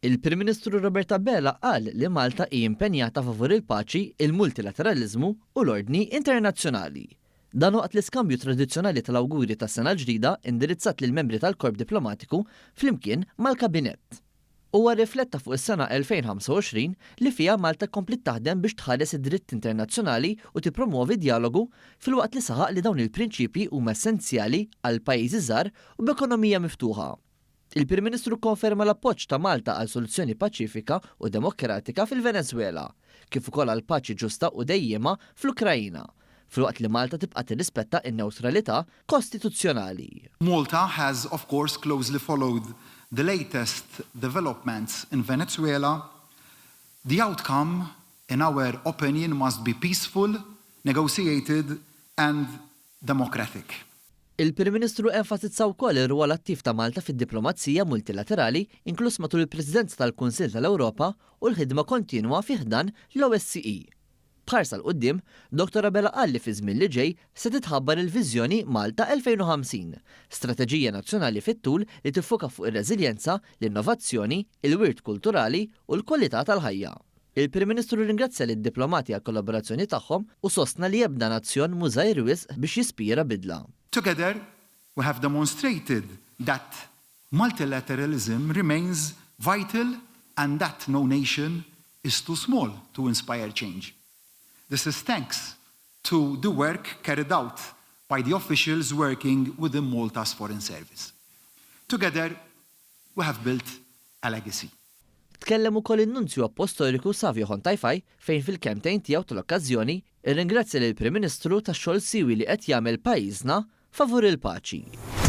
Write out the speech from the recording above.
Il-Prim Ministru Robert Abela qal li Malta hi impenjata favur il-paċi, il-multilateraliżmu u l-ordni internazzjonali. Dan waqt l-iskambju tradizzjonali tal-awguri tas-sena l-ġdida indirizzat lill-membri tal-Korp Diplomatiku flimkien mal-Kabinett. Huwa rrifletta fuq is-sena 2025 li fiha Malta kompliet taħdem biex tħares id-dritt internazzjonali u tippromwovi djalogu filwaqt li saħaq li dawn il-prinċipji huma essenzjali għal pajjiżi żgħar u b'ekonomija miftuħa. Il-Prim Ministru kkonferma l-appoġġ ta' Malta għal soluzzjoni paċifika u demokratika fil-Venezwela, kif ukoll għal paċi ġusta u dejjiema fl-Ukraina, filwaqt li Malta tibqa' tirrispetta n-newtralità kostituzzjonali. Malta has of course closely followed the latest developments in Venezuela. The outcome, in our opinion, must be peaceful, negotiated and democratic. Il-Prim Ministru enfasizza wkoll ir-rwol attiv ta' Malta fid-diplomazija multilaterali, inkluż matul il-Presidenza tal-Kunsill tal-Ewropa u l-ħidma kontinwa fi ħdan l-OSCE. B'ħarsa 'l quddiem, Dottor Abela qal li fiż-żmien li ġej se titħabbar il-Viżjoni Malta 2050, strateġija nazzjonali fit-tul li tiffoka fuq ir-reżiljenza, l-innovazzjoni, il-wirt kulturali u l-kwalità tal-ħajja. Il-Prim Ministru rringrazzja lid-diplomati għall-kollaborazzjoni tagħhom u sostna li ebda nazzjon mhu żgħir wisq biex jispira bidla. Together, we have demonstrated that multilateralism remains vital and that no nation is too small to inspire change. This is thanks to the work carried out by the officials working within Malta's Foreign Service. Together, we have built a legacy. Tkellem ukoll in-Nunzju Appostoliku Savio Hontaifai fejn fil-kelmtejn tiegħu tal-okkażjoni rringrazzja lill-Prim Ministru tax-xogħol siewi li qed jagħmel pajjiżna favur il-paċi.